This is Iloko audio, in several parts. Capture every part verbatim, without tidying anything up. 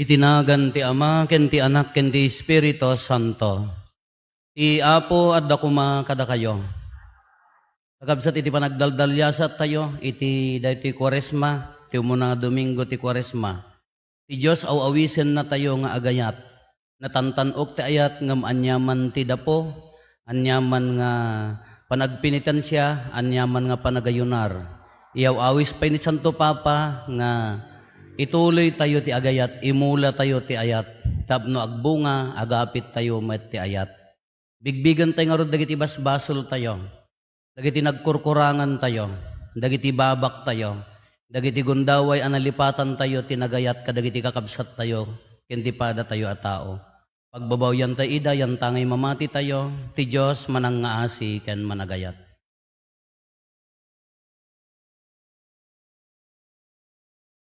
Iti nagan ti Ama, ken ti Anak, ken ti Espiritu Santo. Ti Apo adda koma kadakayo. Kakabsat, iti panagdaldaliasattayo iti daytoy Kuaresma, ti umuna nga Domingo ti Kuaresma, ti Dios aw-awisennatayo nga agayat. Natantan-ok ti ayat ngem aniaman ti dapo, aniaman nga panagpenitensia, aniaman nga panagayunar. Iyaw-awis pay ni Santo Papa nga ituloytayo ti agayat, imulatayo ti ayat, tapno agbunga, agapittayo met ti ayat. Bigbigentayo ngarud dagiti basbasoltayo, dagiti nagkurkurangantayo, dagiti babaktayo, dagiti gundaway a nalipatantayo ti nagayat kadagiti kakabsattayo ken ti padatayo a tao. Pagbabawiantayo ida, yantangay mamatitayo, ti Dios manangngaasi ken managayat.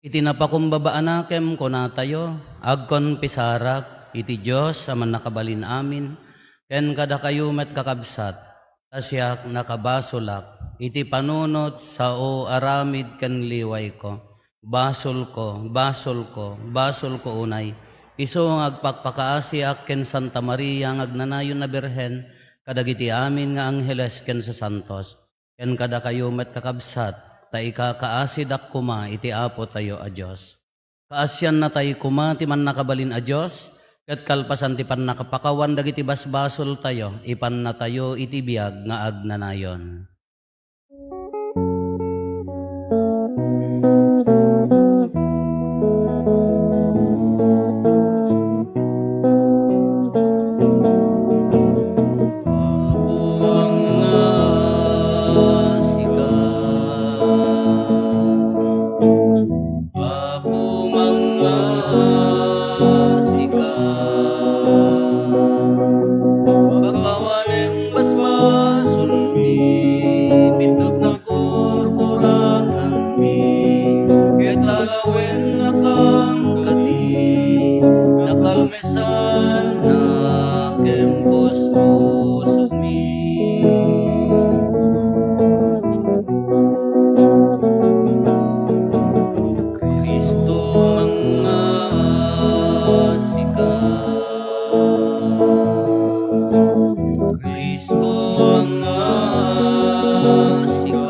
Iti napakumbaba a nakem, kunatayo, agkonfisarak iti Dios a Mannakabalin-amin, ken kadakayo met, kakabsat, ta siak nakabasolak iti panunot sao, aramid ken liwayko. Basolko, basolko, basolko unay. Isu nga agpakpakaasiak ken Santa Maria nga agnanayon a Birhen, kadagiti amin nga angheles ken sasantos, ken kadakayo met, kakabsat, ta ikakaasidak koma iti Apotayo a Dios. Kaasiannatay koma ti Mannakabalin a Dios, ket kalpasan ti pannakapakawan dagiti basbasoltayo, ipannatayo iti biag nga agnanayon. Apo, mangngaasika. Apo, mangngaasika. Pakawanem basbasolmi, bitek nakurkuranganmi, ket alawennak kadi, nakalmesannak ken puspusomi. Cristo, mangngaasika. Cristo, mangngaasika.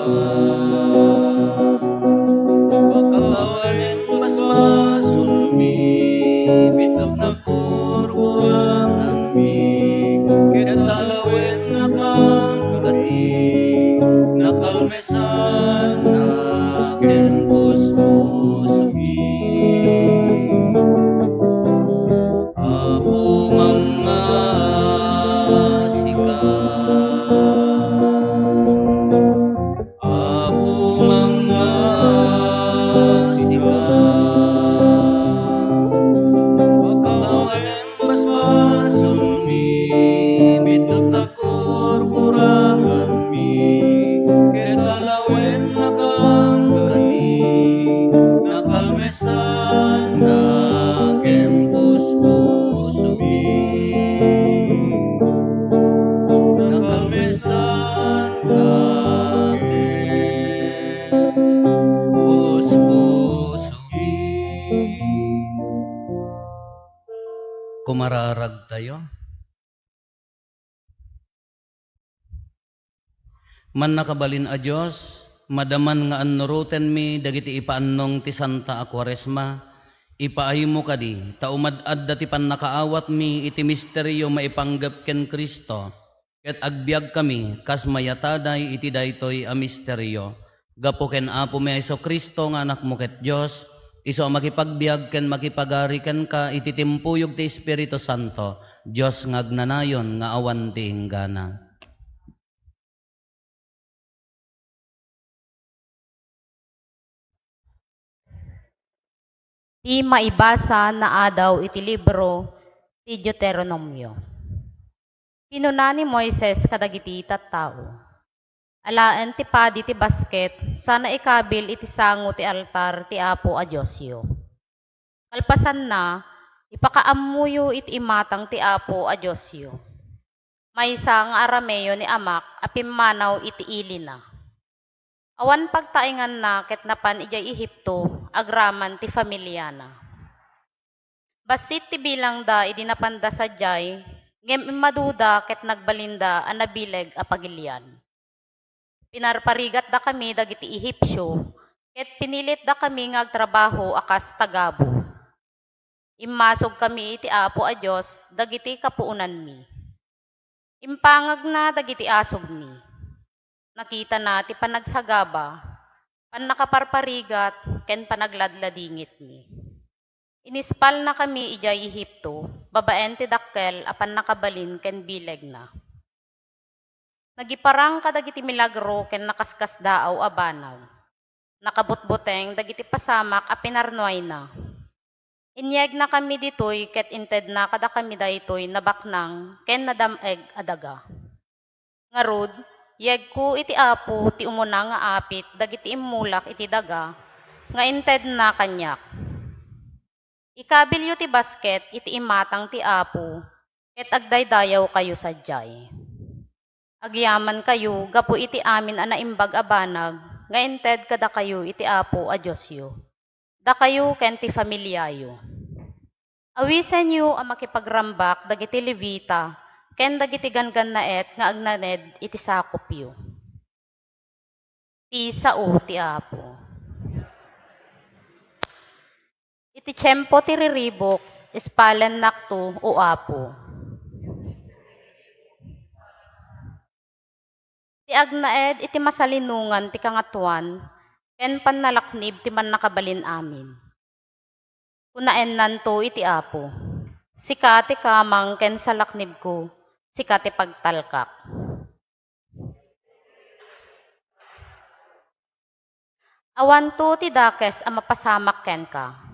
Pakawanem basbasolmi, bitek nakurkuranganmi, ket alawennak kadi, nakalmesannak ken puspusomi. Apo, mangngaasika. Apo, mangngaasika. Pakawanem basbasolmi, bitek nakurkuranganmi, ket alawennak kadi, nakalmesannak ken puspusomi. Nakalmesannak ken puspusomi. Kumararagtayo. Mannakabalin a Dios, madaman nga annurotenmi dagiti ipaannong ti Santa a Kuaresma, ipaaymo kadi ta umad-adda ti pannakaawatmi iti misterio maipanggep ken Cristo, ket agbiagkami kas mayataday iti daytoy a misterio. Gapu ken Apomi a Jesu-Cristo nga Anakmo ket Dios, isu a makipagbiag ken makipagari kenka iti timpuyog ti Espiritu Santo, Dios nga agnanayon nga awan ti inggana. Ti maibasa naadaw iti libro ti Deuteronomio. Kinuna ni Moises kadagiti tattao, "Alaen ti padi ti basket sana ikabil iti sango ti altar ti Apo a Diosyo. Kalpasanna, ipakaammoyo iti imatang ti Apo a Diosyo. Maysa nga arameo ni amak a pimmanaw iti ilina. Awan pagtaenganna ket napan idiay Egipto agraman ti familiana. Bassit ti bilangda idi napanda sadiay, ngem immaduda ket nagbalinda a nabileg a pagilian. Pinarparigatdakami dagiti Ehipsio, ket pinilitdakami nga agtrabaho a kas tagabu. Immasogkami iti Apo a Dios dagiti kapuonanmi. Impangagna dagiti asugmi. Nakitana ti panagsagaba, pannakaparparigat, ken panagladladingitmi. Inispalnakami idiay Ehipto babaen ti dakkel a pannakabalin ken bilegna. Nagiparang kadagiti milagro ken nakaskasdaaw a banag. Nakabutbuteng dagiti pasamak a pinarnuayna. Inyegnakami ditoy ket intedna kadakami daytoy nabaknang ken nadam-eg a daga. Ngarud, yegko iti Apo ti umuna nga apit dagiti immulak iti daga nga intedna kaniak. Ikabilyo ti basket iti imatang ti Apo, ket agdaydayawkayo sadiay. Agyamankayo gapu iti amin a naimbag a banag nga inted kadakayo iti Apo a Diosyo, dakayo ken ti familiayo. Awisenyo a makipagrambak dagiti Levita ken dagiti ganggannaet nga agnaned iti sakopyo. Ti sao ti Apo. Iti tiempo ti riribuk, ispalennakto, O Apo. Ti agnaed iti masalinongan ti Kangatoan ken pannalaknib ti Mannakabalin-amin. Kunaennanto iti Apo, "Sika ti kamang ken salaknibko, sika ti pagtalkak." Awanto ti dakes a mapasamak kenka.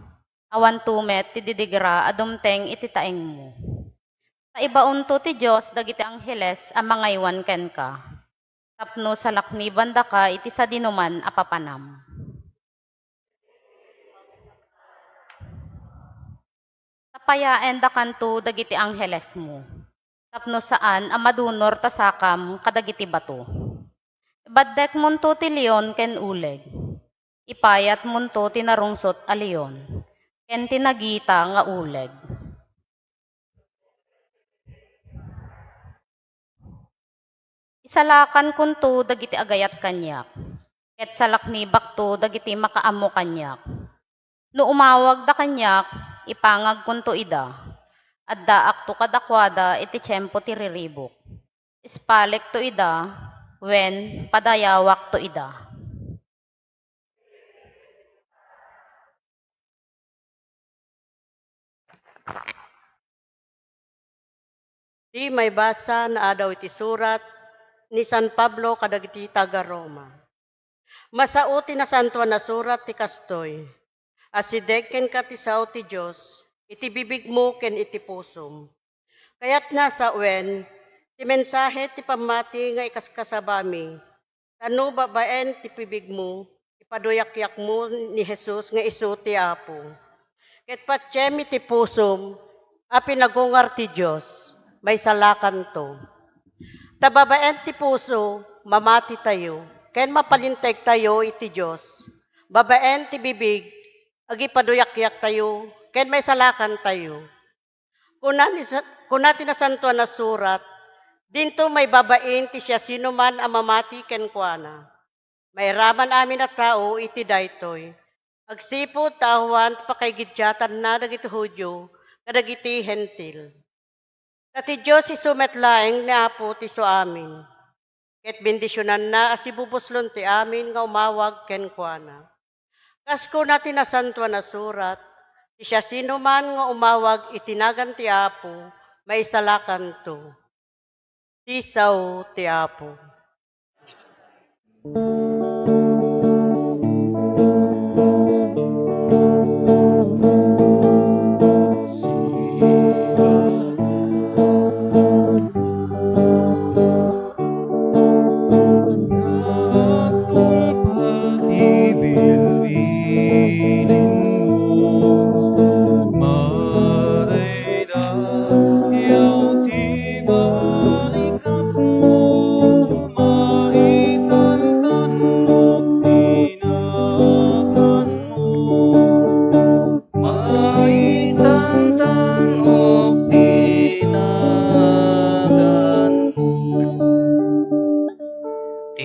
Awanto met ti didigra a dumteng iti taengmo. Ta ibaonto ti Dios dagiti angheles a mangaywan kenka, tapno salaknibandaka iti sadinoman a papanam. Tapayaendakanto dagiti anghelesmo, tapno saan a madunor ta sakam kadagiti bato. Ibaddekmonto ti leon ken uleg. Ipayatmonto ti narungsot a leon ken ti nagita nga uleg. Isalakankonto dagiti agayat kaniak, ket salaknibakto dagiti makaammo kaniak. No umawagda kaniak, ipangagkonto ida. Addaakto kadakuada iti tiempo ti riribuk. Ispalekto ida, wen padayawakto ida. Ti maibasa naadaw iti surat ni San Pablo kadagiti taga-Roma. Masao ti Nasantoan a Surat ti kastoy, "Asideg kenka ti sao ti Dios iti bibigmo ken iti pusom." Kayatna sawen ti mensahe ti pammati nga ikaskasabami, ta no babaen ti bibigmo, ipaduyakyakmo ni Jesus nga isu ti Apo, ket patiem iti pusom a pinagungar ti Dios, maisalakanto. Ta babaen ti puso, mamatitayo, ken mapalintegtayo iti Dios. Babaen ti bibig, agipaduyakyaktayo, ken maisalakantayo. Kuna ni sa-, kuna ti Nasantoan a Surat, "Dinto maibabain ti siasinoman a mamati kenkuana." Mairaman amin a tao iti daytoy, agsipud ta awan ti pakaigidiatanna dagiti Judio kadagiti Hentil. Ta ti Dios isu met laeng ni Apo ti isuamin, ket bendisionanna a sibubuslon ti amin nga umawag kenkuana. Kas kuna ti Nasantoan a Surat, "Ti siasinoman nga umawag iti nagan ti Apo, maisalakanto." Ti sao ti Apo.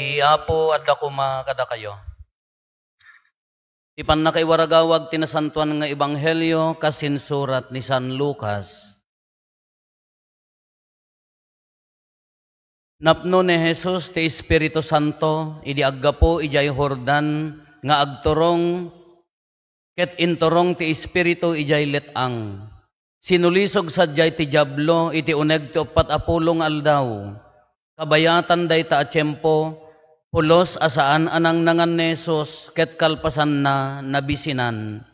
Ti Apo adda koma kadakayo. Ti pannakaiwaragawag ti nasantoan nga ebanghelio kas insurat ni San Lucas. Napno ni Jesus ti Espiritu Santo idi aggapu idiay Jordan nga agturong ket inturong ti Espiritu idiay let-ang. Sinulisog sadiay ti Diablo iti uneg ti uppat a pulo nga aldaw. Kabayatan dayta a tiempo, pulos a saan a nangnangan ni Jesus ket kalpasanna, nabisinan.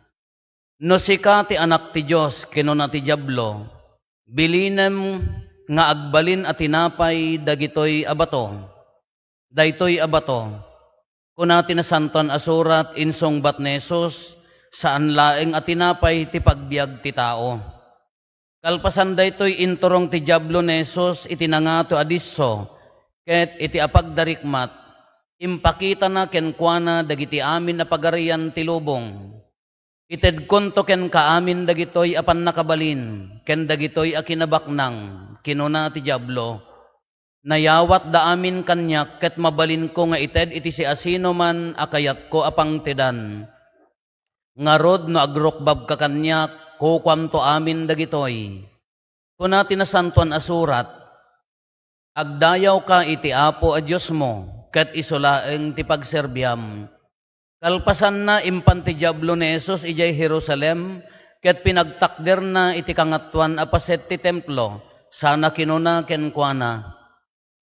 "No sika ti Anak ti Dios," kinuna ti Diablo, "bilinem nga agbalin a tinapay dagitoy a bato." Daytoy a bato. Kuna ti Nasantoan a Surat, insungbat ni Jesus, saan laeng a tinapay ti pagbiag ti tao. Kalpasan daytoy, inturong ti Diablo ni Jesus iti nangato a disso, ket iti apagdarikmat, impakitana kenkuana dagiti amin a pagarian ti lubong. "Itedkonto kenka amin dagitoy a pannakabalin ken dagitoy a kinabaknang," kinuna ti Diablo. "Nayawatda amin kaniak ket mabalinko nga ited iti siasinoman a kayatko a pangtedan. Ngarud, no agrukbabka kaniak, kukuamto amin dagitoy." Kuna ti Nasantoan a Surat, "Agdayawka iti Apo a Diosmo, ket isu laeng ti pagserbiam." Kalpasanna, impan ti Diablo ni Jesus idiay Jerusalem, ket pinagtakderna iti Kangatoan a Paset ti Templo, sana kinuna kenkuana,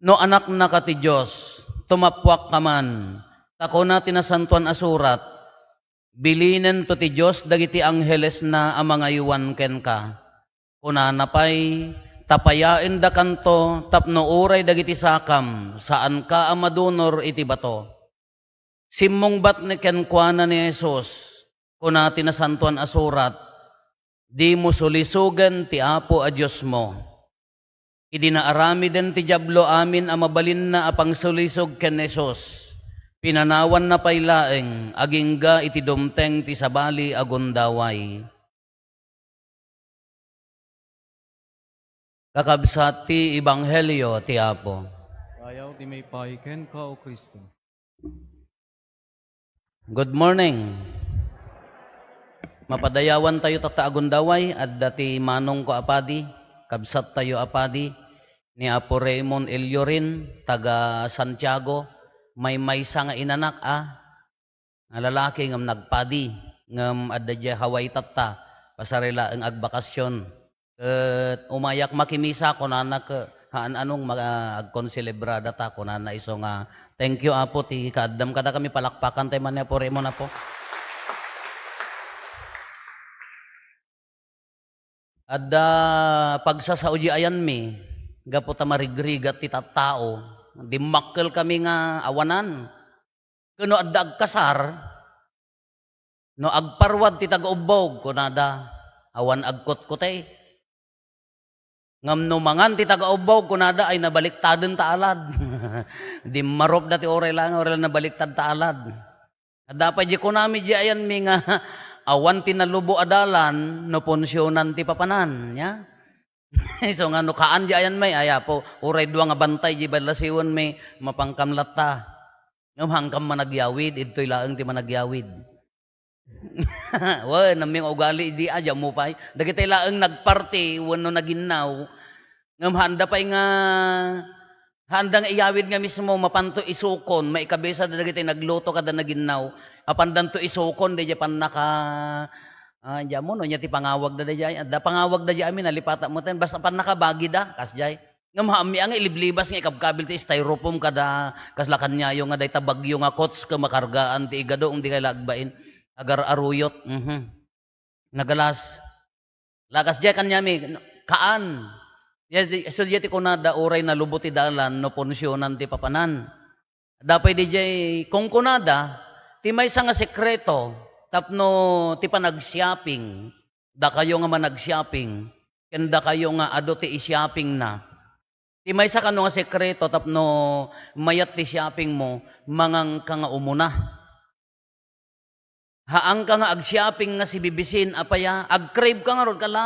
"No Anaknaka ti Dios, tumappuakka man, ta kuna ti Nasantoan a Surat, 'Bilinento ti Dios dagiti anghelesna a mangaywan kenka.'" Kunana pay, "Tapayaendakanto tapno uray dagiti sakam, saanka a madunor iti bato." Simmungbat ni kenkuana ni Jesus, kuna ti Nasantoan a Surat, "Dimo sulisogen ti Apo a Diosmo." Idi naaramiden ti Diablo amin a mabalinna a pangsulisog ken Jesus, pinanawanna pay laeng agingga iti dumteng ti sabali a gundaway. Kakabsat ti Ebanghelio ti Apo. Dayaw ti maipaay kenka, O Cristo. Good morning. Mapadayawantayo tatta a gundaway, adda ti manongko a padi, kabsattayo a padi, ni Apo Raymond Eliorin, taga Santiago, maymaysa nga inanak a, a lalaki ngem nagpadi, ngem adda diay Hawaii tatta, pasari laeng agbakasyon. Ket umayak makimisa, kunana ke-, haan anong ma-, agkonselebrada ta, kunana isu nga, "Thank you, Apo, ti kaaddam kadakami, palakpakan tayo man ni Apo Raymond, Apo." Adda pagsasao di ayanmi, gapu ta marigrigat ti tattao, dimmakkel kami nga awanan. Ken no adda agkasar, no agparwad ti taga-ubbog, kunada, awan agkutkutay. Ngem no mangan ti taga-ubbog, kunada, ay nabaliktaden ta alad. Dimmarupda ti uray lang, uray lang nabaliktad ta alad. Adda pay di kunami di ayanmi nga awan ti nalubo a dalan no punsionan ti papanan, nya? Isu nga no kaan di ayanmi, ay, Apo, uray dua nga bantay di balasiwenmi, mapankam latta. Ngem haankam managyawid, idtoy laeng ti managyawid. Wen, nammi nga ugali idi, a, diammo pay. Dagitoy laeng nagparti wenno naginnaw. Ngem haanda pay nga, haanda nga iyawid nga mismo, mapanto isukon, maikabisada dagitoy nagluto kada naginnaw. Apandanto isukon, daydiay pannaka-, a, diammo, no, nya ti pangawagda daydiay. Adda pangawagda di amin, nalipata metten. Basta pannakabagida, kasdiay. Ngem haanmi nga iliblibas nga ikabkabil ti styrofoam kada kasla kaniayo nga dayta bagyo nga kots ket makargaan ti igado, ngem di kay la agbain. Agar-aruyot. Mhm. Nagalas. Lakas diay kaniami, kaan. Diay, diay, isu diay ti kunada, uray nalubo ti dalan no punsionan ti papanan. Adda pay diay kunkunada, ti maysa nga sekreto tapno ti panag-shopping, dakayo nga manag-shopping, ken dakayo nga adu ti i-shoppingna. Ti maysa kano nga sekreto tapno mayat ti shoppingmo, manganka nga umuna. Haanka nga ag-shopping nga sibibisin, apay a, ag-crave ka ngarud, kala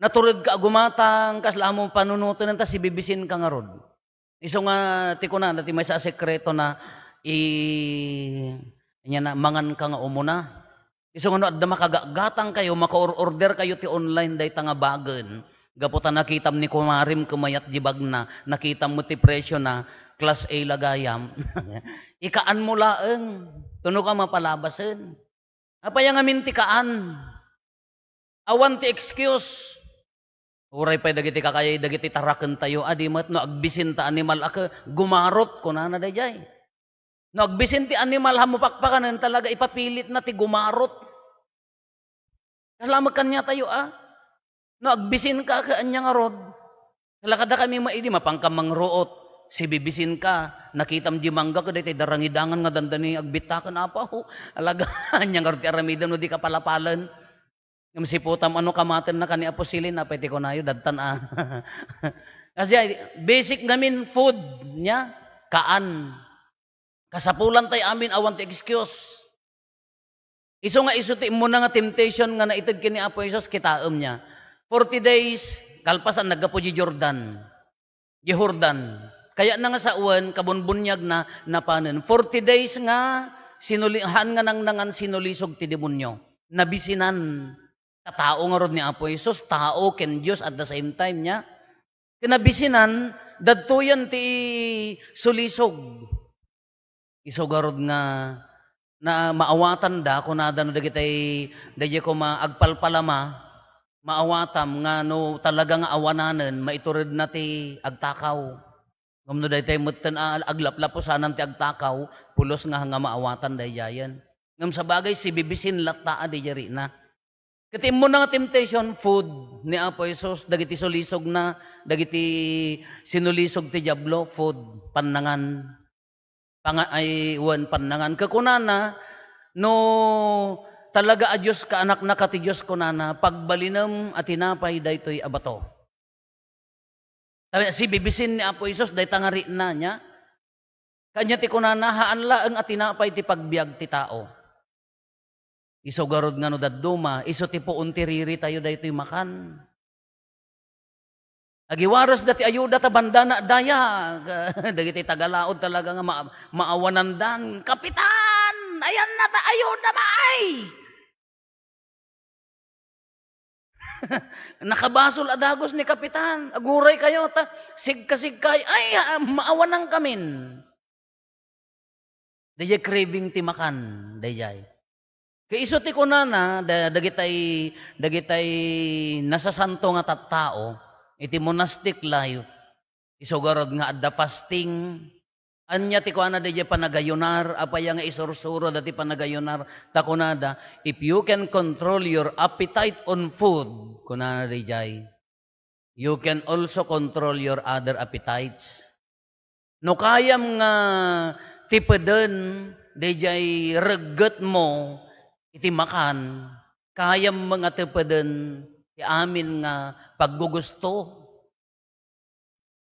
naturedka a gumatang, kasla mo panunoten ta sibibisin ka ngarud. Isu nga ti kunana ti maysa a sekreto na i-, ania na, mangan ka nga umuna. Isu nga no adda makagatgatang kayo, makaor-order kayo ti online dayta nga bagen, gapu ta nakitam ni kumarim kumayat di bagna, nakitam met ti presyo na, class A la gayam. Ikaanmo laeng, tapno ka mapalabasen. Apay ngamin ti kaan? Awan ti excuse. Uray pay dagiti kakayay, dagiti tarakentayo, a di met no agbisin ta animal a ke-, gumarot, kunana daydiay. No agbisin ti animal, hammo pakpakanen, talaga ipapilitna ti gumarot. Kasla met kaniatayo, a? No agbisin ka, ke-, ania ngarud? Kalakada kami maidi, mapanka mangruot. Sibibisin ka, nakitam di mangga, ket daytoy darangidangan nga dandani agbittaken, apaw. Alaga, ania ngarud ti aramidem no di ka palapalen? Ngem siputam, ano, kamatenna kani Apo Silin, apay ti kunayo, dadtan, a. Kasi ay, basic ngamin food niya, kaan. Kasapulan tay amin awan ti excuse. Isu nga isu ti immuna nga temptation nga naited ken ni Apo Jesus, kitaem niya. Forty days, kalpasan, naggapu di Jordan. Di Jordan. Kayatna nga sawen, kabunbuniagna, napanen. Forty days nga sinuli-, haan nga nangnangan, sinulisog ti demonio. Nabisinan. Ta tao ngarud ni Apo Jesus, tao ken Dios at the same time niya. Ken nabisinan, dadtoyen ti sulisog. Isu garud nga na maawatanda, kunada no dagitay, daydiay koma agpalpalama, maawatam nga no talaga nga awananen, maituredna ti agtakaw. Ngem no daytay metten a aglaplapusanan ti agtakaw, pulos nga, nga maawatan daydiayen. Ngem sabagay, sibibisin latta a daydiay rikna. Ket immuna nga temptation, food ni Apo Jesus, dagiti sulisogna, dagiti sinulisog ti Diablo, food, pannangan. Panga-, ay, wen, pannangan. Ket kunana, no talaga a Dios ka, anakna ka ti Dios, kunana, pagbalinem a tinapay daytoy a bato. Tawen, sibibisin ni Apo Jesus, dayta nga rikna niya. Kaniana ti kunana, haan laeng a tinapay ti pagbiag ti tao. Isu garud nga no dadduma, isu ti puon ti riritayo daytoy makan. Agiwarasda ti ayuda ta bandana dayag. Dagiti taga-Laod talaga nga ma-, maawanandan. "Kapitan, ayanna ta ayuda, maay!" Nakabasol a dagus ni Kapitan. "Aguray kayo, ta sigka-sigkay. Ay, ah, maawanan kamin." Daydiay craving ti makan, daydiay. Ket isu ti kunana, da-, dagitay, dagitay nasasanto nga tattao, iti monastic life, isu garud nga adda fasting. Ania ti kuana daydiay panagayunar? Apay nga isursuro dati panagayunar? Ta kunada, "If you can control your appetite on food," kunana daydiay, "you can also control your other appetites." No kayam nga tipeden daydiay reggetmo iti makan, kayam nga tipeden ti amin nga paggugusto.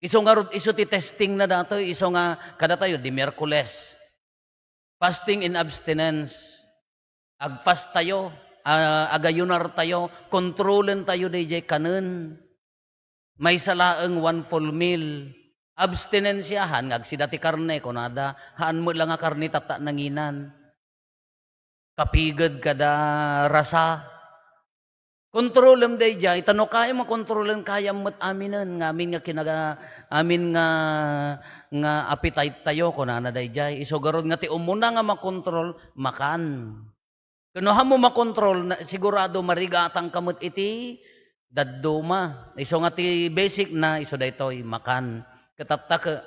Isu ngarud, isu ti testingna datoy, isu nga kadatayo, di Miyerkules. Fasting and abstinence. Agfast tayo, a-, agayunar tayo, kontrolen tayo daydiay kanen. Maysa laeng one full meal. Abstinencia, haan nga agsida ti karne, kunada, haan met la nga karne tatta nanginan. Kapiged kada rasa. Kontrolem daydiay, ta no kayam nga kontrolen, kayam met aminen nga amin nga kinaga-, amin nga, nga appetite tayo, kunana daydiay. Isu garud nga ti umuna nga makontrol, makan. Ken no hammo makontrol, na, sigurado marigatangka met iti dadduma. Isu nga ti basic na, isu daytoy, makan. Ket tatta ke-,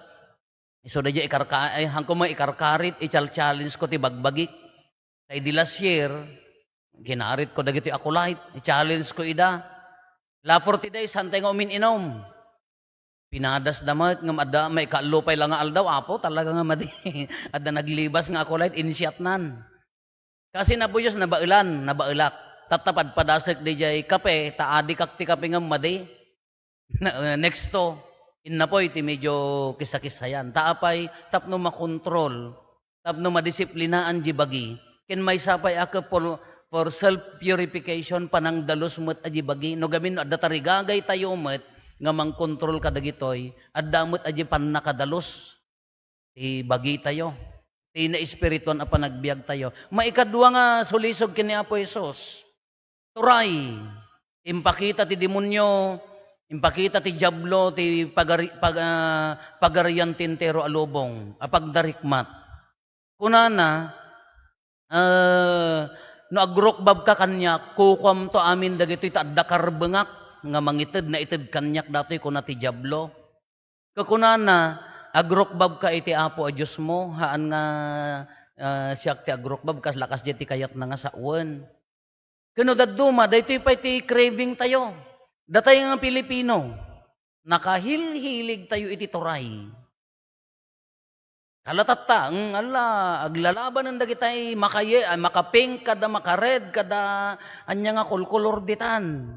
isu daydiay ikarka-, ay, hanko met ikarkarit, i-chal-challenge ko ti bagbagik. Tay di last year, ginarit ko dagitoy a kulay, i-challenge ko ida. La forty days, hantay nga umin-inom. Pinadasda met, ngem adda maikaallo pay la nga aldaw, Apo, talaga nga madi. Adda naglibas nga akulay, insiatnan. Kasi Apo Dios, nabaelan, nabaelak. Tatta padpadasek daydiay kape, ta adikak ti kape ngem madi. Na, eh, next to, innapoy ti medyo kisa-kisayan. Ta apay, tapno makontrol, tapno madisiplinaan di bagi. Ken maysa pay a ke-, for, for self-purification, panangdalus met a di bagi. No gamin no adda tarigagay tayo met, nga mangkontrol kadagitoy, adda met a di pannakadalus ti bagitayo, ti naespirituan a panagbiagtayo. Maikadua nga sulisog ken ni Apo Jesus, turay. Impakita ti demonio, impakita ti Diablo ti pagari-, pag-, ah, pagarian ti entero a lubong a pagdarikmat. Kunana, eh, "No agrukbabka kaniak, kukuamto amin dagitoy ta adda karbengak nga mangited, naited kaniak datoy," kuna ti Diablo. Kakunana, "Agrukbabka iti Apo a Diosmo, haan nga, ah, siak ti agrukbab, kas-, lakas diay ti kayatna nga sawen." Ken no dadduma, daytoy pay ti craving tayo. Datay nga Pilipino, nakahilhilig tayo iti turay. Kalatatta, mm, ala, aglalabanen dagitay makaye-, ay, maka-pink kada, maka-red kada, ania nga kolkolor ditan.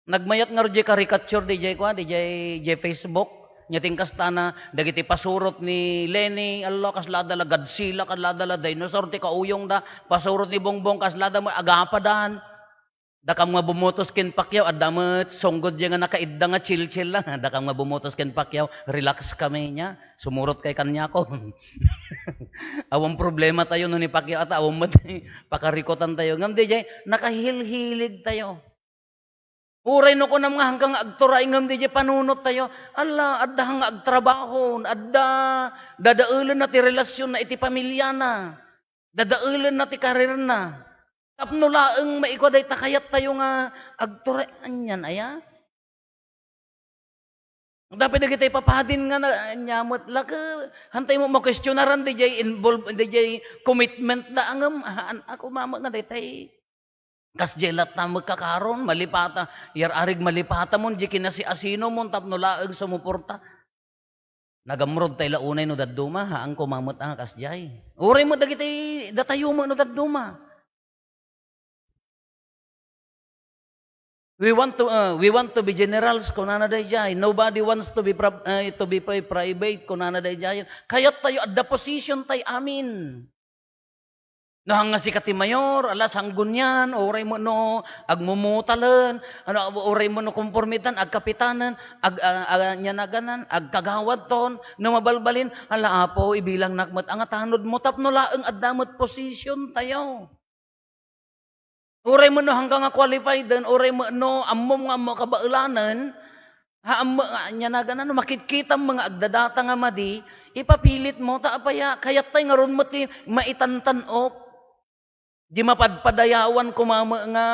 Nagmayat ngarud diay caricature diay kua, diay, diay Facebook. Nia ti inkastana, dagiti pasurot ni Leni, ala, kaslada la Godzilla, kaslada la dinosaur ti kauyongda, pasurot ni Bongbong, kaslada met agapadan. Dakam nga bumotos ken Pacquiao, adda met sunggod diay nga nakaidda nga chilchil lang. Dakam nga bumotos ken Pacquiao, relax kami nia. Sumurot kay kaniako. Awan problema tayo no ni Pacquiao ta, awan met pakarikutan tayo. Ngem diay, nakahilhilig tayo. Uray no kunam nga hangka nga agturay ngem diay panunot tayo, ala, adda nga agtrabaho, adda, dadaelenna ti relasionna iti pamiliana, dadaelenna ti karierna. Tapno laeng maikua dayta kayat tayo nga agturay, anian aya? Dapay dagiti papadin nga na, ania met, lake, hantay mo makuestionaran, diay involve, diay commitment da, ngem, haan, ako mama nga daytay. Kasdiay latta met kakaron, malipata, yar-arig malipatamon, di kinasiasinomon, tapno laeng sumuporta. Nagamrod tay la unay no dadduma, haan koma met a kasdiay. Uray met dagiti datayo met no dadduma. We want to, uh, we want to be generals, kunana daydiay. Nobody wants to be pri-, uh, to be pri-, private, kunana daydiay. Kayat tayo, adda position tay amin. No, hanga sika ti mayor, ala, sanggunian, uray mo no agmumutalen, ano, uray mo no konpormitan, agkapitanen, ag-, a-, a-, ania naganan, agkagawadton, no mabalbalin, ala, Apo, ibilangnak met a nga tanod mo, tapno laeng adda met position tayo. Uray mo no hangka nga qualified den, uray mo no ammom nga ammo kabaelanen, ha, ammo nga ania naganan, no makitkitam nga agdadata nga madi, ipapilit mo, ta apaya, kayat tay ngarud met ti maitantan-ok. Di mapadpadayawan koma met nga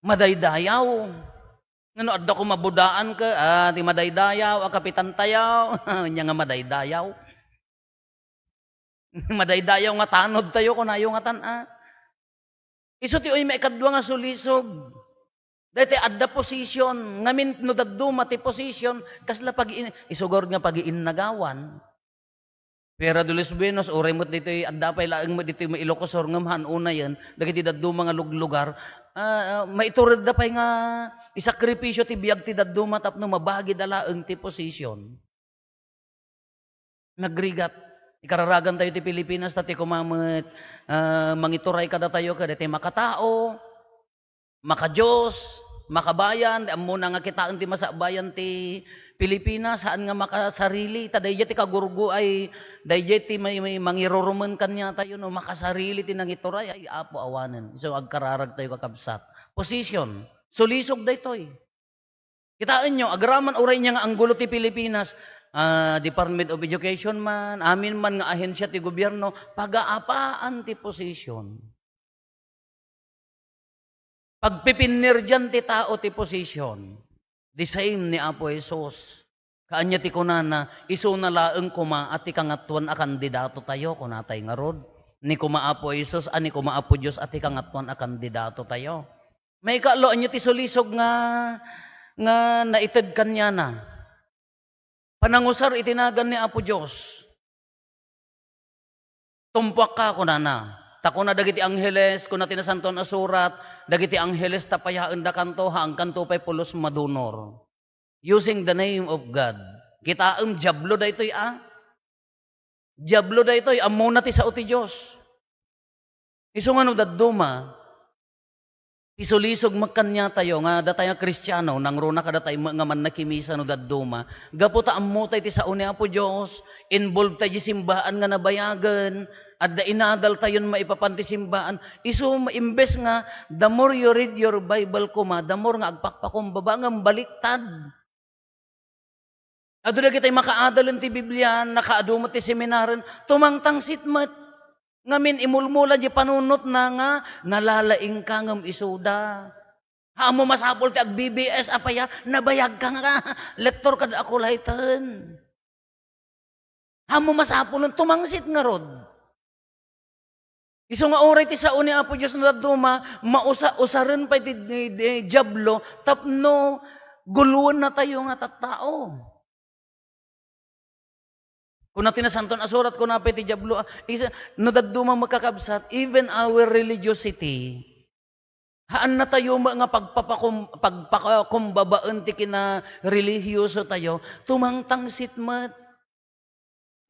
madaydayaw. Ngano adda koma budaan ket, ah, ti madaydayaw a kapitan tayo. Ania nga madaydayaw? Madaydayaw nga tanod tayo, kunayo ngatan, ah. Isu ti uy maikadua nga sulisog. Daytoy adda position, ngamin no dadduma ti position, kasla pag-iin-, isugar nga pag-iinnagawan. Piera de los Buenos, uray met ditoy, adda pay laeng met ditoy may Ilocos Sur, ngem haan unayen, dagiti dadduma nga luglugar, ah, ah, maituredda pay nga isakripisyo ti biag ti dadduma tapno mabagida laeng ti position. Nagrigat. Ikararagan tayo ti Pilipinas, ta ti koma met, ah, mangituray kadatayo, kadagiti makatao, maka-Dios, makabayan, di ammona nga kitaen ti masabayan ti Pilipinas, saan nga makasarili, ta daydiay ti kagurgo ay, daydiay ti may, may mangirurumen kaniatayo, no, makasarili ti nangituray, ay, Apo, awanen. So, agkararag tayo, kakabsat. Position. Sulisog daytoy. Kitaenyo, agraman uray nia nga anggulo ti Pilipinas, ah, Department of Education man, amin man nga ahensya ti gobierno, pagaapaan ti position. Pagpipinnerdian ti tao ti position. The same ni Apo Jesus. Kaanya ti kunana, isuna laeng koma a ti kangatoan a kandidato tayo, kunatay ngarud. Ni koma Apo Jesus, a ni koma Apo Dios a ti kangatoan a kandidato tayo. Maikatlo, ania ti sulisog nga, nga naited kaniana? Panangusar iti nagan ni Apo Dios. "Tumpuakka," kunana. Ta kuna dagiti angheles, kuna ti Nasantoan a Surat, dagiti angheles ta payaendakanto, haankanto pay pulos madunor. Using the name of God. Kitaem, Diablo daytoy, a? Diablo daytoy, ammona ti sao ti Dios. Isu nga no dadduma, Isulisog met kaniatayo nga datay nga Kristiano, nangruna kadatayo met nga mannakimisa no dadduma. Gapu ta ammotay ti sao ni Apo Dios, involved tay di simbaan nga nabayagen, adda inadaltayon maipapan ti simbaan. Isu, imbes nga, the more you read your Bible koma, the more nga agpakpakumbaba, ngem baliktad. Adu dagitay makaadalen ti Biblia, nakaadu met ti seminaren, tumangtangsit met. Ngamin, imulmula di panunotna nga nalalaingka ngem isuda. Haan mo masapul ti ag-B B S, apay a, nabayagka nga lektor kad Akulay ten. Haan mo masapul, tumangsit ngarud. Isu nga uray ti sao ni Apo Dios no dadduma, mausa-, usaren pay ti, ti, ti Diablo tapno guluennatayo nga tattao. Kuna ti Nasanton a Surat, kuna pay ti Diablo, ah, isa, no dadduma, makakabsat, even our religiosity, haannatayo met nga pagpapakum-, pagpakakumbabaen ti kinarelihiyosotayo, tumangtangsit met.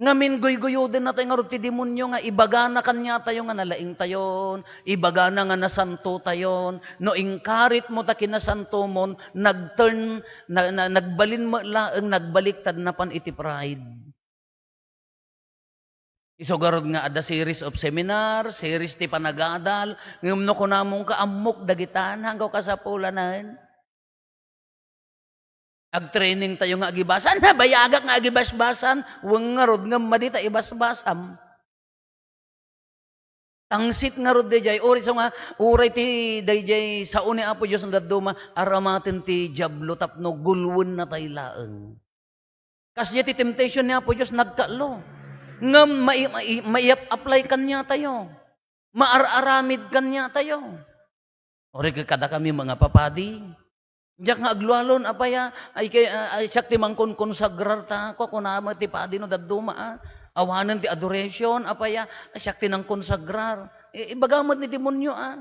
Ngamin, guyguyodennatayo ngarud ti demonio nga ibagana kaniatayo nga nalaingtayon, ibagana nga nasantotayon. No inkaritmo ta kinasantomon, nagturn, na, na, nagbalin met laeng, nagbaliktad napan iti pride. Isu garud nga adda series of seminar, series ti panagadal, ngem no kunamon ka, ammok dagita, haanko kasapulanen. Agtraining tayo nga agibasa. Nabayagak nga agibasbasan. Wen ngarud, ngem madi ta ibasbasam. Tangsit ngarud dayjay. Uri so nga, uray ti dayjay sao ni Apo Dios nga dadduma, aramaten ti Diablo tapno guluennatay laeng. Kasdiay ti temptation ni Apo Dios, nagkaalo. Ngem mai-, mai-, maiyap-apply kaniatayo. Maar-aramid kaniatayo. Uray ket kadakami, mga papadi, diak nga aglualon, apay a, ay kay, a, ay siak ti mangkonkonsagrar ta, kua-, kuna met ti padi no dadduma, a. Awanen ti adoration, apay a, siak ti nangkonsagrar. I-, ibaga met ni demonio, a.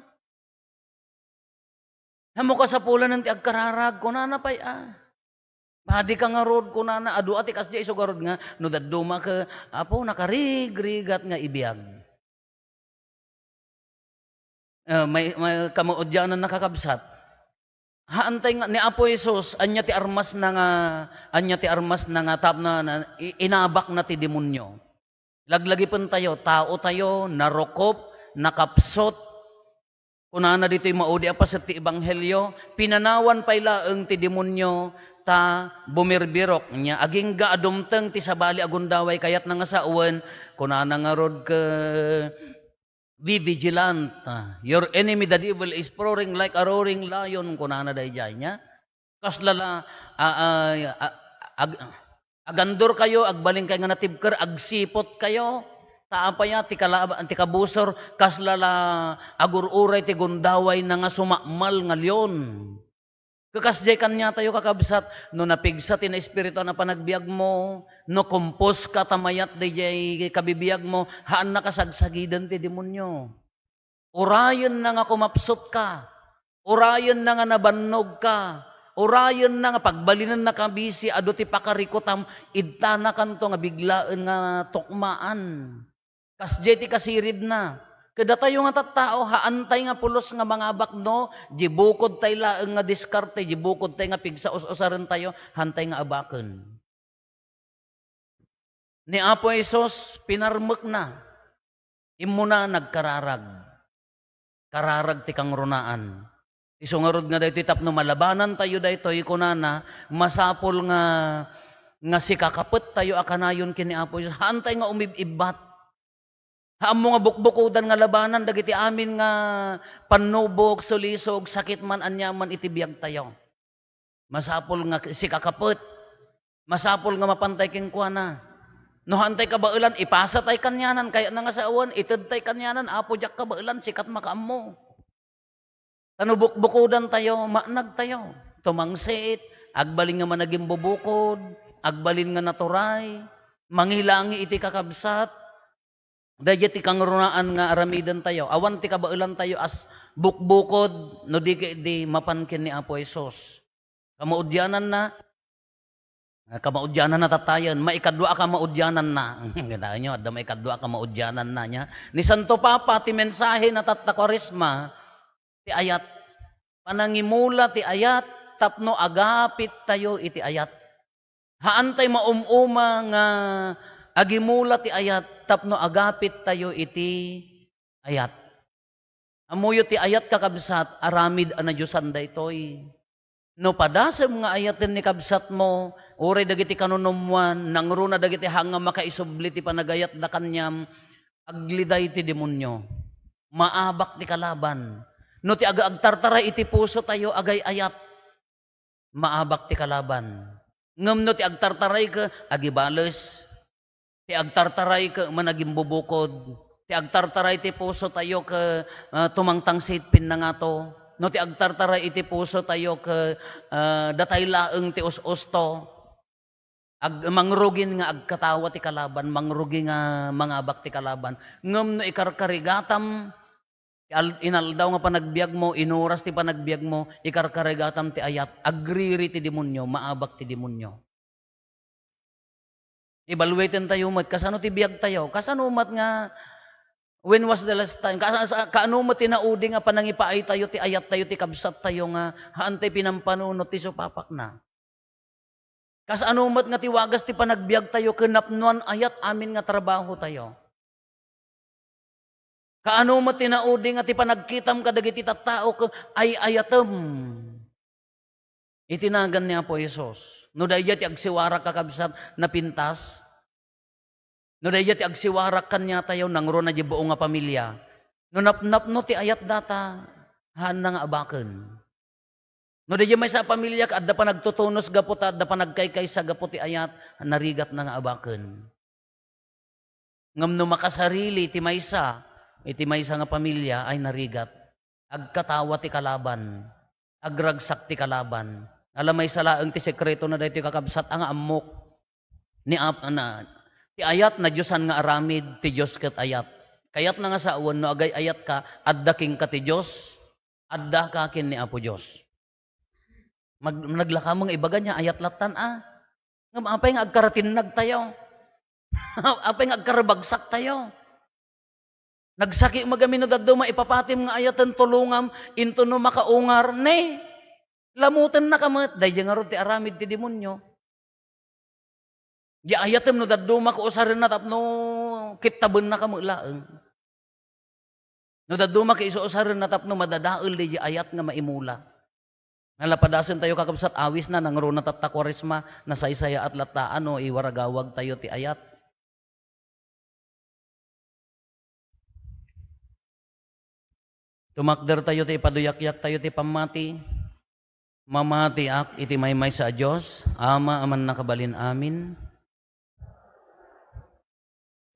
Haanmo kasapulanen ti agkararag, kunana pay, a. Padi ka ngarud, kunana, adu a ti kasdiay isu garud nga, no dadduma ket, Apo, nakarigrigat nga ibiag. Ah, may, may kamaudianan, nakakabsat. Haantay nga, ni Apo Jesus, ania ti armasna nga, ania ti armasna nga tapno na, i-, inabakna ti demonio. Laglagipentayo, taotayo, narukop, nakapsut. Kunana ditoy maudi a paset ti ebanghelio, pinanawan pay laeng ti demonio ta bumirbirok. Nia, agingga a dumteng ti sabali a gundaway kayatna nga sawen, kunana ngarud ket, "Be vigilant. Your enemy, the devil, is roaring like a roaring lion," kunana daydiay. Nia, kasla la, a, a, a, ag-, agandurkayo, agbalinkayo nga natibker, agsiputkayo. Ta apay a, ti kala-, ti kabusor, kasla la agur-uray ti gundawayna nga sumakmal nga leon. Kakasdiay kaniatayo, kakabsat, no napigsa ti naespirituan a panagbiagmo, no kumpos ka ta mayat daydiay kabibiagmo, haanna kasagsagiden ti demonio. Urayenna nga kumapsutka, urayenna nga nabannogka, urayenna nga pagbalinenna kabisi adu ti pakarikutam, idtanakanto nga biglaen nga tukmaan. Kasdiay ti kasiridna. Kadatayo nga tattao, haantay nga pulos nga mangabak no, di bukodtay laeng nga diskarte, di bukodtay nga pigsaus-usarentayo, haantay nga abaken. Ni Apo Jesus, pinarmekna. Immuna, nagkararag. Kararag ti kangrunaan. Isu ngarud nga daytoy tapno malabanantayo daytoy, kunana, masapul nga, nga sikakapettayo a kanayon ken ni Apo Jesus. Haantay nga umib-ibbat. Haanmo nga bukbukodan nga labanan dagiti amin nga pannubok, sulisog, sakit man, ania man iti biagtayo. Masapul nga sikakapet. Masapul nga mapantay kenkuana. No haantay kabaelan, ipasatay kanianan, kayatna nga sawen, itedtay kanianan, "Apo, diak kabaelan, sikat makaammo." Ta no bukbukodantayo, maanagtayo. Tumangsit, agbalin nga managimbubukod, agbalin nga naturay, mangilangi iti kakabsat. Daydiay ti kangrunaan nga aramidentayo. Awan ti kabaelantayo as bukbukod no di ket di mapan ken ni Apo Jesus. Kamaudiananna, ah, kamaudiananna tattayen. Maikadua a kamaudiananna. Kitaenyo, adda maikadua a kamaudiananna nia. Ni Santo Papa, ti mensahe na tatta Kuaresma, ti ayat. Panangimula ti ayat tapno agapit tayo iti ayat. Haantay maum-uma nga agimula ti ayat tapno agapit tayo iti ayat. Ammoyo ti ayat, kakabsat, aramid a nadiosan daytoy. No padasem nga ayaten ni kabsatmo, uray dagiti kanunummoan, nangruna dagiti hang nga makaisubli ti panagayatda kaniam, agliday ti demonio. Maabak ti kalaban. No ti aga agtartaray iti puso tayo, agay-ayat, maabak ti kalaban. Ngem no ti agtartaray ket agibales, ti agtartaray ket managimbubukod, ti agtartaray ti puso tayo ket, ah, tumangtangsit pinnangato, no ti agtartaray iti puso tayo ket, ah, datay laeng ti us-usto, ag-, mangrugin nga agkatawa ti kalaban, mangrugi nga mangabak ti kalaban. Ngem no ikarkarigatam, Al-, inaldaw nga panagbiagmo, inuras ti panagbiagmo, ikarkarigatam ti ayat, agriri ti demonio, maabak ti demonio. Ibalueten tayo met, kasano ti biag tayo? Kasano met nga, when was the last time? Ka-, sa-, kaano met ti naudi nga panangipaay tayo, ti ayat tayo, ti kabsat tayo nga, haan tayo pinampanunot, ti supapakna? Kasano met nga ti wagas ti panagbiag tayo ken napnoan ayat amin nga trabaho tayo? Kaano met ti naudi nga ti panagkitam kadagiti tattao ken ay-ayatem iti nagan ni Apo Jesus? No daydiay ti agsiwarak, kakabsat, napintas? No daydiay ti agsiwarak kaniatayo, nangruna diay buong nga pamilya. No napnapno ti ayat data, haanna nga abaken. No daydiay maysa a pamilya, adda panagtutunos gapu ta adda panagkaykaysa gapu ti ayat, narigatna nga abaken. Ngem no makasarili ti maysa, iti maysa nga pamilya, ay narigat. Agkatawa ti kalaban. Agragsak ti kalaban. Ala, maysa laeng ti sekretona daytoy, kakabsat, a nga ammok. Ni Ap-, na, ti ayat nadiosan nga aramid, ti Dios ket ayat. Kayatna nga sawen, no agay-ayatka, adda kenka ti Dios, addaka ken ni Apo Dios. Mag-, naglaka met nga ibaga nga ayat lattan, a. Ngem apay nga agkaratinnag tayo? Apay nga agkarabagsak tayo? Nagsaki met gamin no dadduma ipapatim nga ayaten, tulongam, inton no makaungar, ne, lamutennaka met. Daydiay ngarud ti aramid ti demonio. Di ayatem no dadduma ko usarenna tapno kittabennaka met laeng. No dadduma ko isu usarenna tapno madadael daydiay ayat nga maimula. Nalapadasen tayo, kakabsat, awisna, nangruna tatta Kuaresma, nasaysayaat latta a no iwaragawag tayo ti ayat. Tumakder tayo ti ipaduyakyak tayo ti pammati. Mamatiak iti maymaysa a Dios, Ama a mannakabalin amin,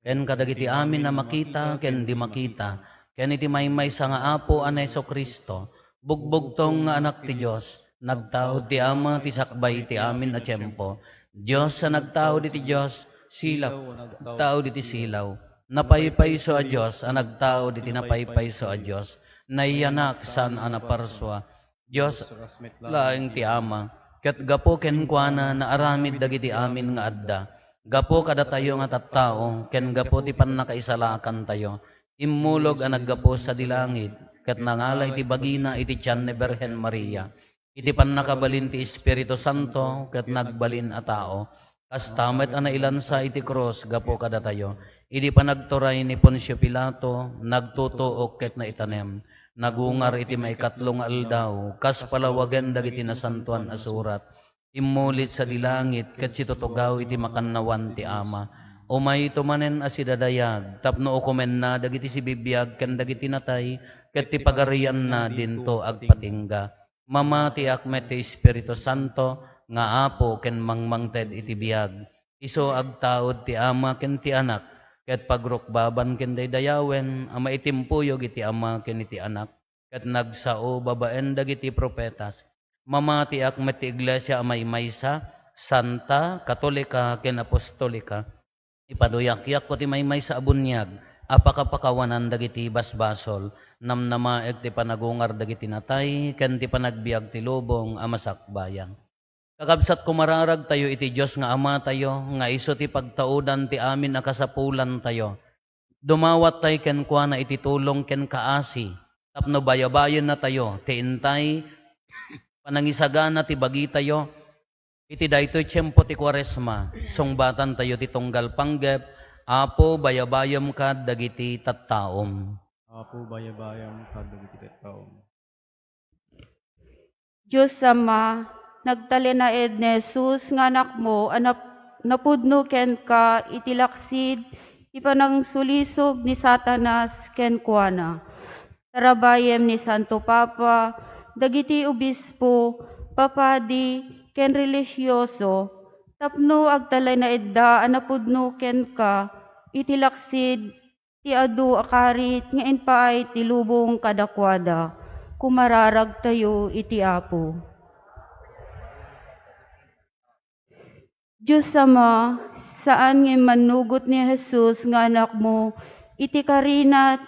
ken kadagiti amin a makita ken di makita, ken iti maymaysa nga Apo a ni Jesu-Cristo, bugbugtong nga Anak ti Dios, nagtaud ti Ama ti sakbay ti amin a tiempo, Dios a nagtaud iti Dios, silaw a nagtaud iti silaw, napaypayso a Dios a nagtaud iti napaypayso a Dios, nayanak saan a naparsua, Dios laeng ti Ama, ket gapu kenkuana naaramid dagiti amin nga adda. Gapu kadatayo nga tattao, ken gapu ti pannakaisalakantayo, immulog a naggapu sadi langit, ket nangala iti bagina iti tian ni Birhen Maria. Iti pannakabalin ti Espiritu Santo, ket nagbalin a tao. Kasta met a nailansa iti krus gapu kadatayo. Idi panagturay ni Poncio Pilato, nagtutuok ket naitanem. Nagungar iti maikatlo nga aldaw, kas palawagen dagiti Nasantoan a Surat. Immulit sadi langit ket situtugaw iti makannawan ti Ama. Umayto manen a sidadayag tapno ukomenna dagiti sibibiag ken dagiti natay, ket ti pagarianna dinto agpatingga. Mamatiak met ti Espiritu Santo nga Apo ken mangmangted iti biag. Isu agtaud ti Ama ken ti Anak, ket pagrukbaban ken daydayawen a maitimpuyog iti Ama ken iti Anak, ket nagsao babaen dagiti profetas. Mamatiak met ti Iglesia a maymaysa, santa, katolika, ken apostolika. Ipaduyakyak ko ti maymaysa a buniag a pakapakawanan dagiti basbasol, namnamaek ti panagungar dagiti natay, ken ti panagbiag ti lubong a masakbayan. Kakabsat, kumararag tayo iti Dios nga Ama tayo, nga isu ti pagtaudan ti amin a kasapulan tayo. Dumawat tayo kenkuana iti tulong ken kaasi, tapno bayabayenna tayo ti intay panangisagana ti bagitayo iti daytoy tiempo ti Kuaresma. Sungbatantayo ti tunggal panggep, Apo, bayabayem kad dagiti tattaom. Apo, bayabayem kad dagiti tattaom. Dios Ama, nagtalinaed ni Jesus nga Anakmo a nap-, napudno kenka iti laksid ti panangsulisog ni Satanas kenkuana. Tarabayem ni Santo Papa, dagiti obispo, papadi, ken relihioso, tapno agtalinaedda a napudno kenka iti laksid ti adu a karit nga impaay ti lubong kadakuada. Kumararagtayo iti Apo. Dios Ama, saan nga immannugot ni Jesus nga Anakmo iti karina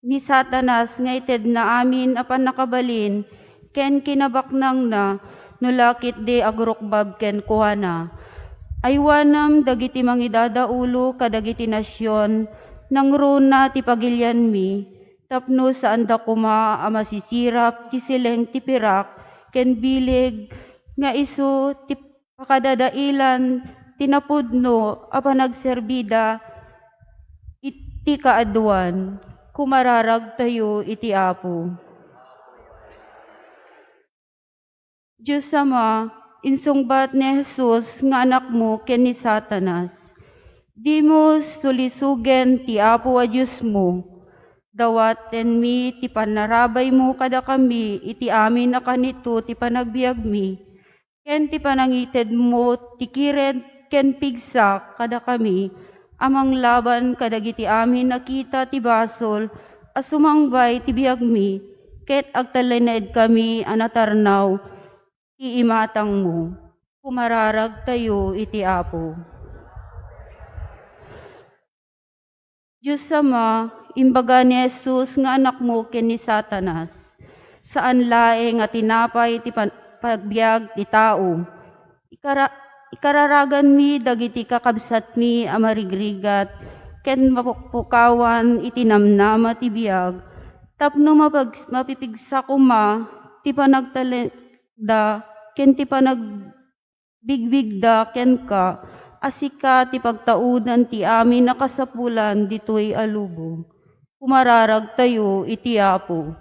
ni Satanas nga itedna amin a pannakabalin ken kinabaknangna no la ketdi agrukbab kenkuana. Aywanem dagiti mangidadaulo kadagiti nasion, nangruna ti pagilianmi, tapno saanda koma a masisirap ti sileng ti pirak ken bileg nga isu ti pakadadailan ti napudno a panagserbida iti kaaduan. Kumararagtayo iti Apo. Dios Ama, insungbat ni Jesus nga Anakmo ken ni Satanas. Dimo sulisogen ti Apo a Diosmo. Dawatenmi ti panarabaymo kadakami iti amin a kanito ti panagbiagmi, ken ti panangitedmo ti kired ken pigsa kadakami a manglaban kadagiti amin a kita ti basol a sumangbay ti biagmi, ket agtalinaedkami a natarnaw ti imatangmo. Kumararagtayo iti Apo. Dios Ama, imbaga ni Jesus nga Anakmo ken ni Satanas, saan laeng a tinapay ti pan-, pagbiag ti tao. Ikara-, ikararaganmi dagiti kakabsatmi a marigrigat ken mapukpukawan iti namnama ti biag tapno mapag-, mapipigsa koma ti panagtalekda ken ti panag-, bigbigda kenka a sika ti pagtaudan ti amin a kasapulan ditoy a lubong. Kumararagtayo iti Apo.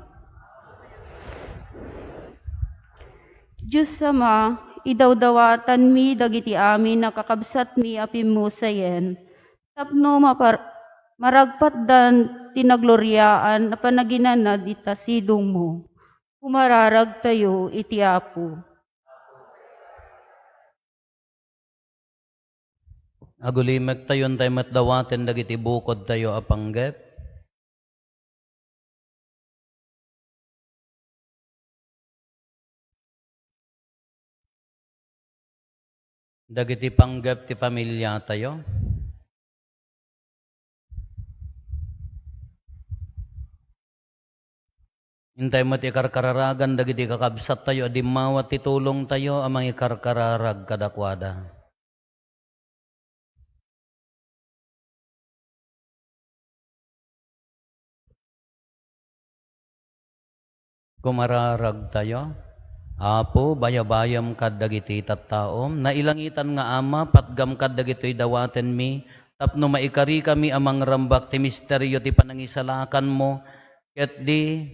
Dios Ama, idawdawatanmi dagiti amin a kakabsatmi a pimmusayen, tapno mapar-, maragpatdan ti nagloriaan a panaginana dita sidongmo. Kumararagtayo iti Apo. Agulimektayo, intay met dawaten dagiti bukodtayo a panggep. Dagiti panggep ti familiatayo. Intay met ikarkararagan dagiti kakabsattayo a dimmawat ti tulongtayo a mangikarkararag kadakuada. Kumararagtayo. Apo, bayabayam kad dagiti tattaom. Nailangitan nga Ama, patgam kad dagitoy dawatenmi, tapno maikarikami a mangrambak ti misterio ti panangisalakanmo, ket di,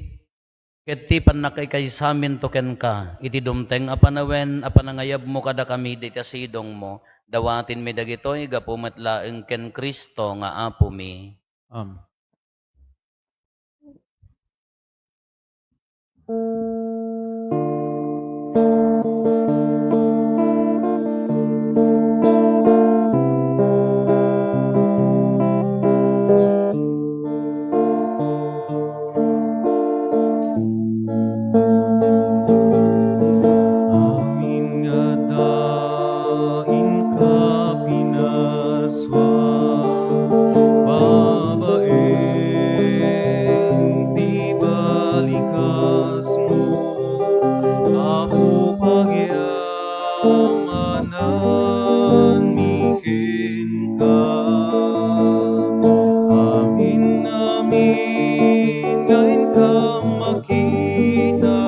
ket ti pannakaikaisaminto kenka, iti dumteng a panawen a panangayabmo kadakami dita sidongmo. Dawatenmi dagitoy gapu met laeng ken Cristo nga Apomi. Amen. Amin nga adda inka pinaswa, babaen ti balikasmo, Apo, pagyamananmi kenka. Amin, amin nga inka makita,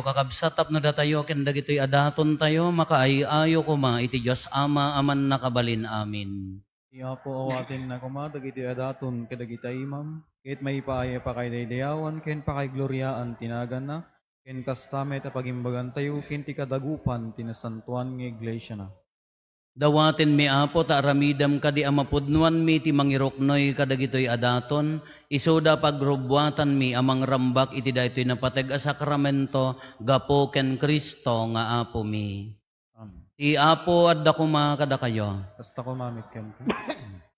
Kakabsat, tapno datayo ken dagitoy a datontayo, makaay-ayo koma iti Dios Ama a Mannakabalin-amin. Ti Apo awatenna koma dagitoy a daton kadagiti imam, ket maipaay a pakaidaydayawan ken pakaigloriaan ti naganna, ken kasta met a pagimbagantayo ken ti kadagupan ti nasantoan nga iglesiana. Dawatenmi, Apo, ta aramidem kadi a mapudnoanmi ti mangiruknoy kadagitoy a daton, isuda a pagrubbuatanmi a mangrambak iti daytoy napateg a sakramento gapu ken Cristo nga Apomi. Amen. Ti Apo adda koma kadakayo. Kasta koma met kenka.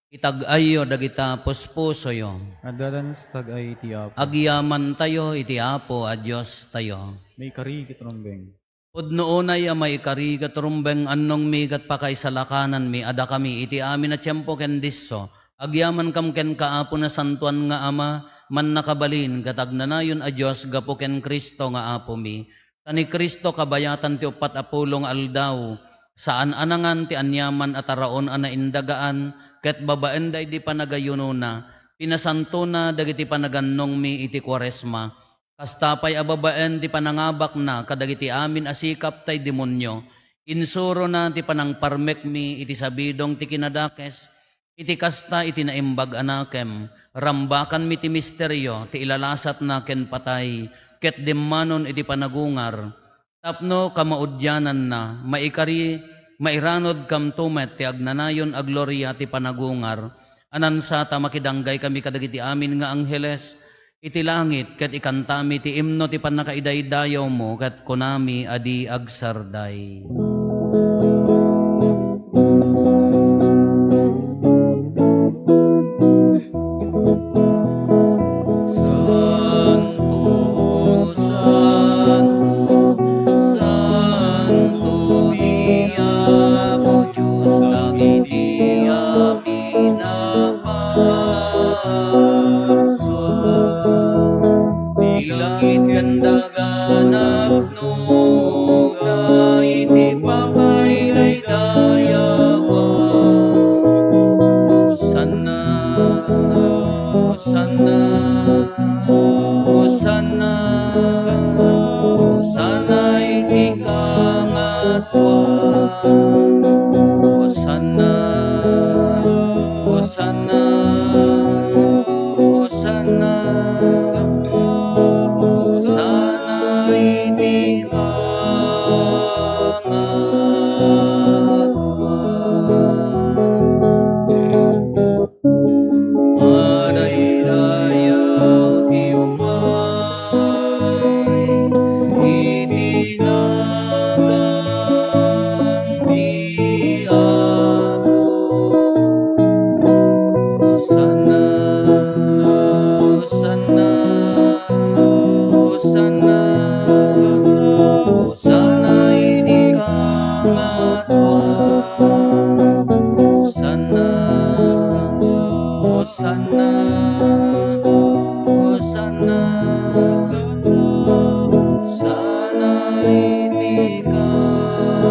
Itag-ayyo dagita puspusoyo. Adda dayta nga tag-ay iti Apo. Agyamantayo iti Apo a Diostayo. Maikari ket rumbeng. Pudno unay a maikari ket rumbeng, annongmi ket pakaisalakananmi a dakami iti amin a tiempo ken disso. Agyamankam kenka, Apo, nasantoan nga Ama, mannakabalin ket agnanayon a Dios gapu ken Cristo nga Apomi. Ta ni Cristo kabayatan ti uppat a pulo nga aldaw, saan a nangan ti aniaman a taraon a naindagaan, ket babaen daydi panagayunona, pinasantona dagiti panagannongmi iti Kuaresma. Kasta pay a babaen ti panangabakna kadagiti amin a sikap tay demonio, insurona ti panangparmekmi iti sabidong ti kinadakes. Iti kasta, iti naimbag a nakem, rambakanmi ti misterio ti ilalasatna ken patay, ket dimmanon iti panagungar, tapno kamaudiananna, maikari, mairanudkamto met ti agnanayon a gloria ti panagungar, a nansata makidanggaykami kadagiti amin nga angheles iti langit, ket ikantami ti imno ti pannakaidaydayawmo, ket kunami a di agsarday. Santo, santo, santo ti Apo Dios dagiti amin a parsua. Ti langit ken daga napno iti pakaidaydayawan. Hosanna, Hosanna, Hosanna, Hosanna iti kangatoan. Hosanna, Hosanna, Hosanna, Hosanna iti kangatoan. Madaydayaw ti umay iti nagan ti Apo. Hosanna, Hosanna, Hosanna, Hosanna iti kangatoan. Hosanna, Hosanna, Hosanna, Hosanna iti kangatoan.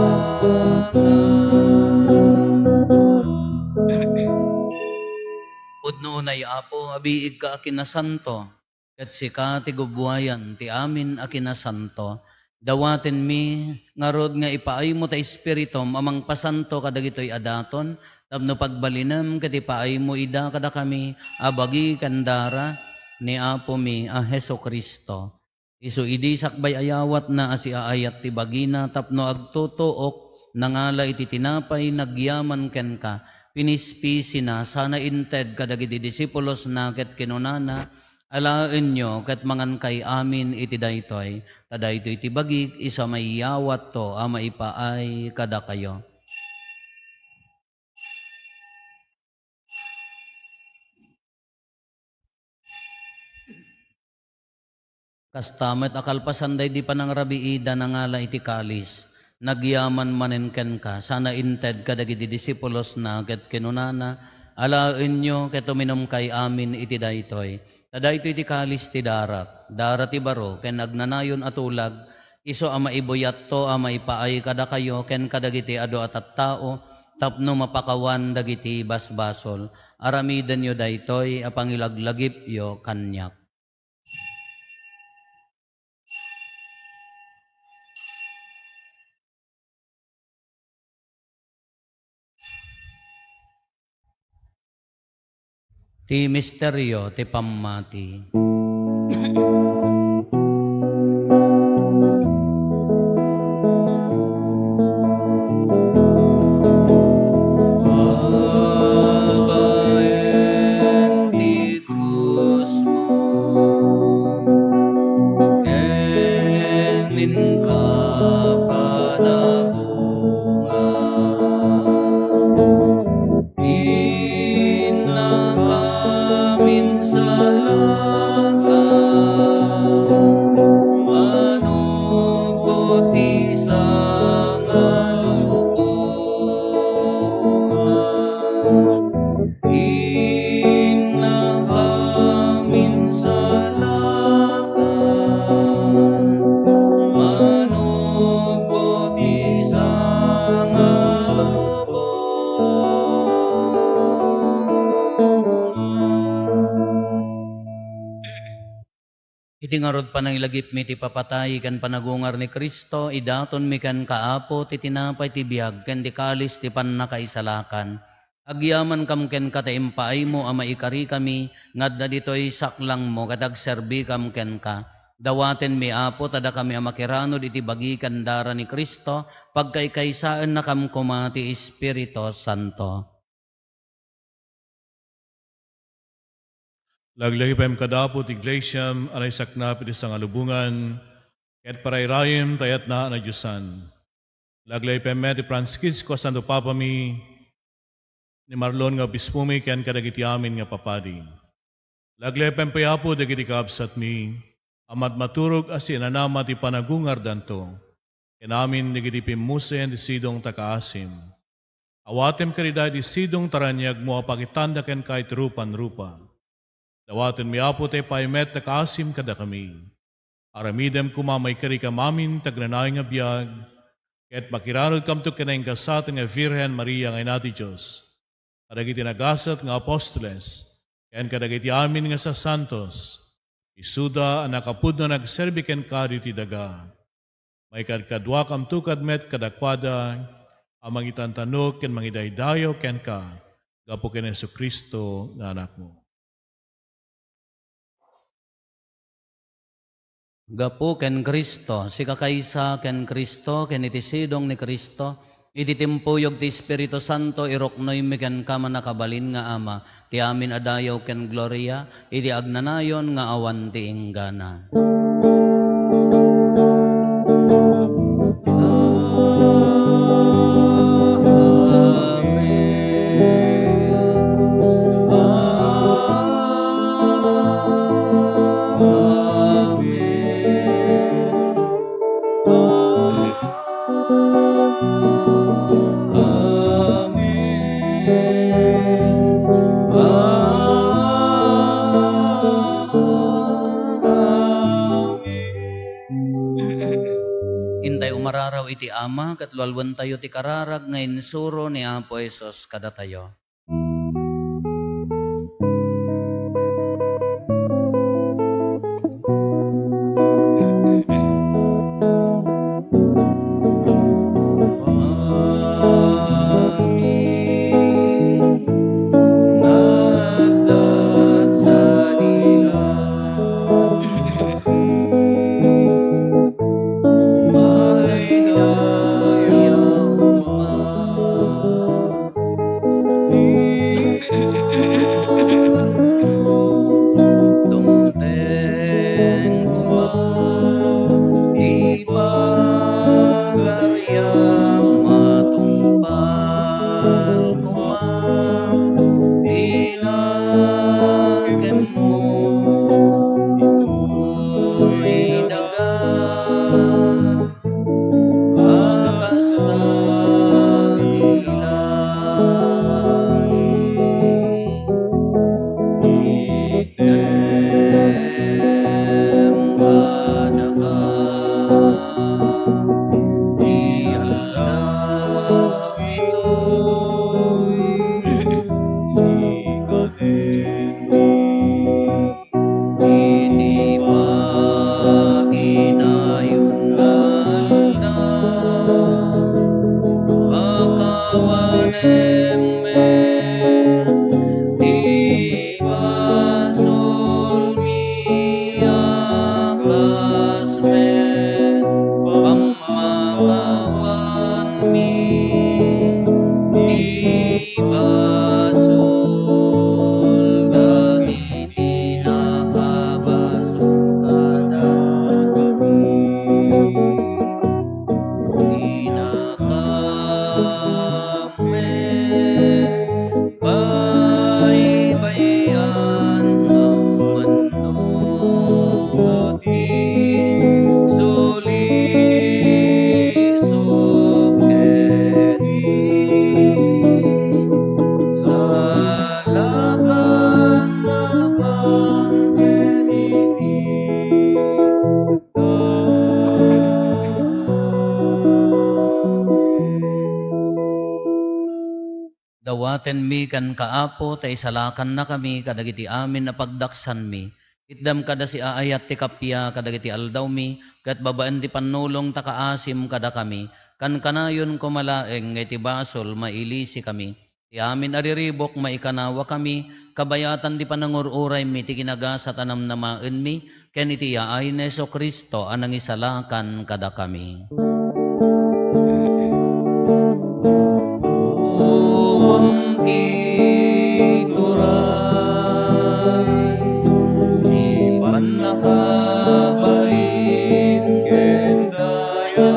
Pudno unay, Apo, a biigka a kinasanto, ket sika ti gubbuayan ti amin a kinasanto. Dawatenmi ngarud nga ipaaymo ta Espiritum a mangpasanto kadagitoy a daton, tapno pagbalinem ket ipaaymo ida kadakami a bagi ken dara ni Apomi a Jesu-Cristo. Isu idi sakbay a yawatna a siaayat ti bagina tapno agtutuok, nangala iti tinapay, nagyaman kenka, pinispisina, sana inted kadagiti disipulosna ket kinunana, "Alaenyo ket mangankay amin iti daytoy, ta daytoy ti bagik, isu a maiyawatto a maipaay kadakayo." Kasta met a kalpasan daydi panangrabiida, nangala iti kalis, nagyaman manen kenka, sana inted kadagiti disipulosna ket kinunana, "Alaenyo ket uminumkay amin iti daytoy. Ta daytoy ti kalis ti darak, dara ti baro ken agnanayon a tulag, isu a maibuyatto a maipaay kadakayo ken kadagiti adu a tattao tapno mapakawan dagiti basbasol. Aramidenyo daytoy a pangilaglagipyo kaniak." Ti misterio ti pammati. Babaen ti krusmo ken inka panagungar. Innakamin salaka, manupot ti sangalubongan. Innakamin salaka, manupot ti sangalubongan. Iti ngarud panangilagipmi ti papatay ken panagungar ni Cristo, idatonmi kenka, Apo, ti tinapay ti biag ken ti kalis ti pannakaisalakan. Agyamankam kenka ta impaaymo a maikarikami nga adda ditoy saklangmo ket agserbikam kenka. Dawatenmi, Apo, ta dakami a makiranud iti bagi ken dara ni Cristo, pagkaykaysaennakam koma ti Espiritu Santo. Laglagipem kada Apo ti Iglesiam a naisaknap iti sangalubongan, ket parairayem ta yatna a nadiosan. Laglagipem met ti Francisco a Santo Papami, ni Marlon nga Obispomi, ken kadagiti amin nga papadi. Laglagipem pay, Apo, dagiti kabsatmi a madmaturog a sinanama ti panagungardanto, ken amin dagiti pimmusen ti sidong ta kaasim. Awatem kadaydiay ti sidong ta raniagmo a pakitanda kenka iti rupan-rupa. Dawatenmi, Apo, ti ipaay met ta kaasim kadakami. Aramidem koma maikarikam amin ti agnanayon nga biag, ket makiranudkamto ken naingasat nga Virgen Maria nga Ina ti Dios, kadagiti nagasat nga apostoles, ken kadagiti amin nga sasantos, isuda a nakapudno a nagserbi kenka ditoy daga. Maikadkaduakamto kad-, met kadakuada a mangitantanok ken mangidaydayaw kenka gapu ken Jesu-Cristo nga Anakmo. Gapu ken Cristo, sikakaysa ken Cristo, ken iti sidong ni Cristo, iti timpuyog ti Espiritu Santo, iruknoymi kenka, mannakabalin nga Ama, ti amin a dayaw ken gloria, iti agnanayon nga awan ti inggana. Intay umararaw iti Ama, ket lualuentayo ti kararag nga insuro ni Apo Jesus kadatayo. Dawatenmi kenka, Apo, ta isalakannakami kadagiti amin a pagdaksanmi. Itdam kada siaayat ti kappia kadagiti aldawmi, ket babaen ti pannulong ta kaasim kadakami. Kankanayon koma laeng nga iti basol mailisikami. Ti amin a riribuk maikanawakami, kabayatan ti panangur-uraymi ti kinagasat a namnamaenmi, ken iti yaay ni Jesu-Cristo a nangisalakan kadakami. Puwang ti turay, ti pannakabalin ken daya,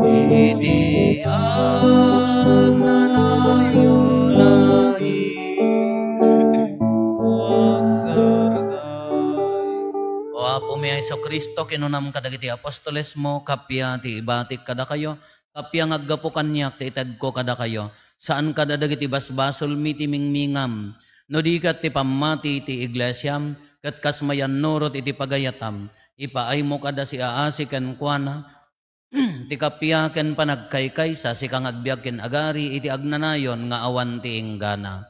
iti agnanayon laeng. O Apomi a Jesu-Cristo, kinunam kadagiti apostolesmo, kappia ti ibatik kadakayo, kappia nga aggapu kaniak ti itedko kadakayo. Saan kada dagiti basbasolmi ti mingmingam, no di ket ti pammati ti iglesiam, ket kas mayannurot iti pagayatam, ipaaymo kada siaasi kenkuana, ti kappia ken panagkaykaysa, sika nga agbiag ken agari iti agnanayon nga awan ti inggana.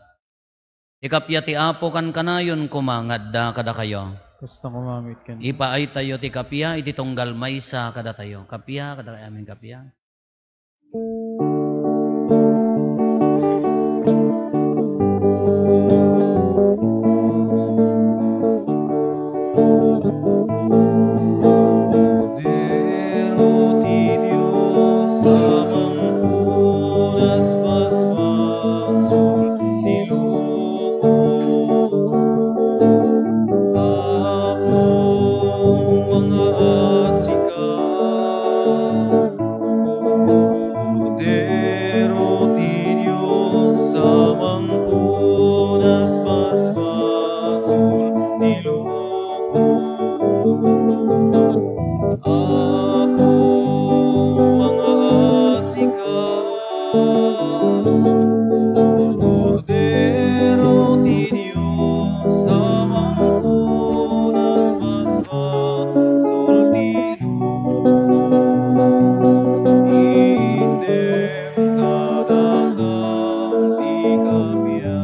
Ti kappia ti Apo kankanayon koma nga adda kadakayo. Kasta koma met ken. Ipaaytayo ti kappia iti tunggal maysa kadatayo. Kappia, kadakayo amin kappia. Kordero ti Dios a mangpunas basbasol ti lubong. Apo, mangaasika. Kordero ti Dios a mangpunas basbasol ti lubong. Apo, mangaasika. Kordero ti Dios a mangpunas basbasol ti lubong. Itdem kadakam ti kappia.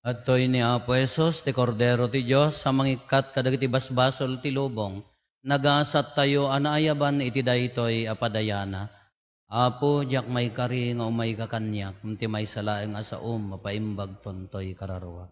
Adtoy ni Apo Jesus, ti Kordero ti Dios, a mangikkat kadagiti basbasol ti lubong. Nagasattayo a naayaban iti daytoy a padayana. Apo, diak maikari nga umayka kaniak, ngem ti maysa laeng a saom, mapaimbagton toy kararuak.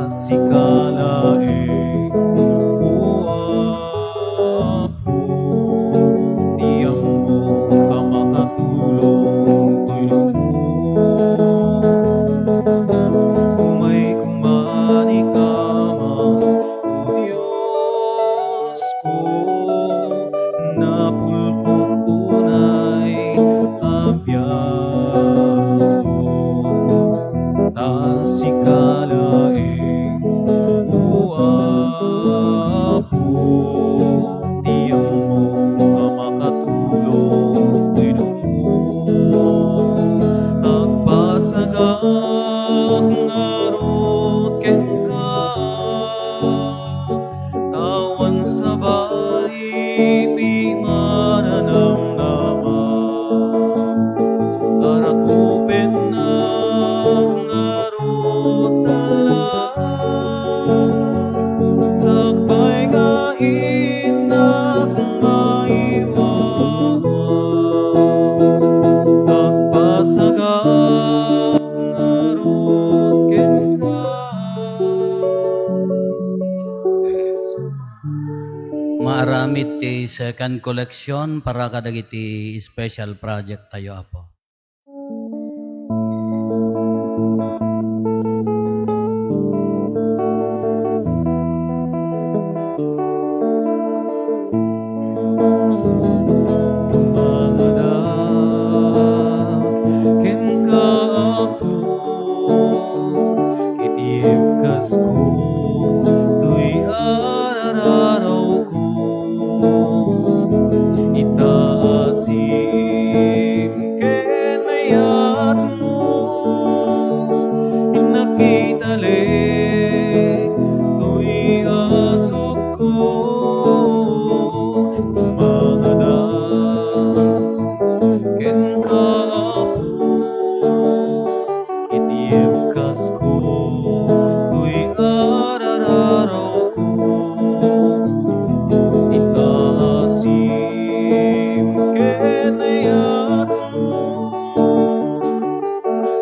Sika laeng, O Apo, ti ammok a makatulong toy lubong. Umay koma ni Ama, O Dios, Diosko, napulkok unay a biagko. Ta sika laeng, O Apo, ti ammok a makatulong toy lubong. Agbasagak ngarud kenka, ta awan sabali ti mananamnama. Arakupennak ngarud ala, sakbay nga innak maiwawa. Agbasagak ngarud kenka. Maaramid ti second collection para kadagiti special project tayo, Apo. Mangada kenka, Apo, iti ibkasko toy arararawko. Itaasim ken ayatmo, innak italek toy asukko. Mangada kenka, Apo, iti ibkasko toy arararawko. Itaasim ken ayatmo,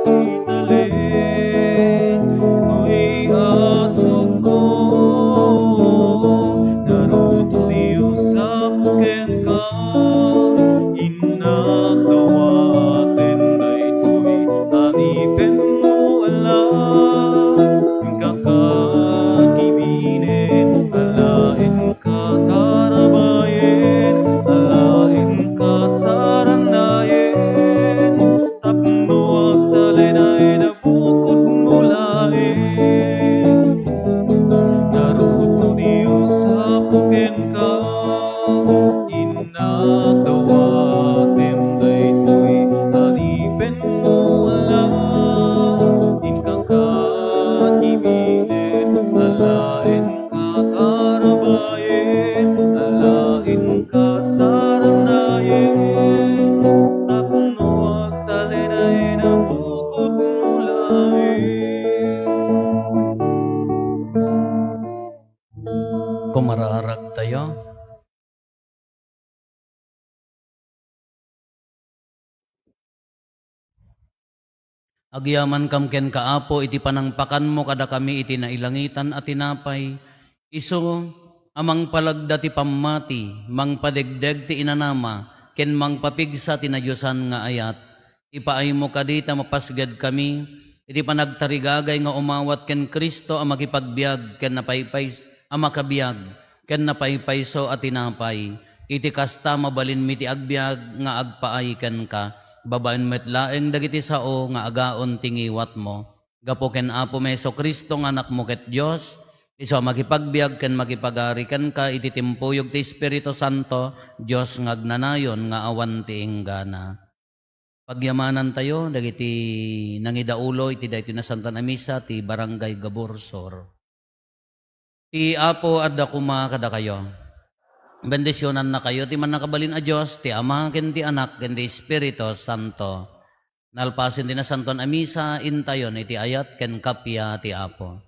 italek toy asukko. Ngarud, O Dios, Apo, kenka, innak dawaten daytoy adipenmo a laeng. Inka kakibinen a laeng katarabayen, a laeng kasarandayen, tapno agtalinayen a bukodmo laeng. Ngarud, O Dios, Apo, kenka, innak dawaten daytoy adipenmo a laeng. Inka kakibinen a laeng katarabayen, a laeng kasarandayen, tapno agtalinayen a bukodmo laeng. Kumararag tayo. Agyamankam kenka, Apo, iti panangpakanmo kadakami iti nailangitan a tinapay, isu a mangpalagda ti pammati, mangpadegdeg ti inanama, ken mangpapigsa ti nadiosan nga ayat. Ipaaymo kadi ta mapasgedkami iti panagtarigagay nga umawat ken Cristo a makipagbiag ken napaypays-, a makabiag ken napaypayso a tinapay. Iti kasta, mabalinmi ti agbiag nga agpaay kenka, babaen met laeng dagiti sao nga agaon ti ngiwatmo. Gapu ken Apomi Jesu-Cristo nga Anakmo ket Dios, isu a makipagbiag ken makipagari kenka iti timpuyog ti Espiritu Santo, Dios nga agnanayon nga awan ti inggana. Pagyamanantayo dagiti nangidaulo iti daytoy Nasantoan a Misa ti Barangay Gabor Sur. Ti Apo adda koma kadakayo. Bendisionannakayo ti Mannakabalin a Dios, ti Ama, ken ti Anak, ken ti Espiritu Santo. Nalpasen ti Nasantoan a Misa, intayon iti ayat ken kappia ti Apo.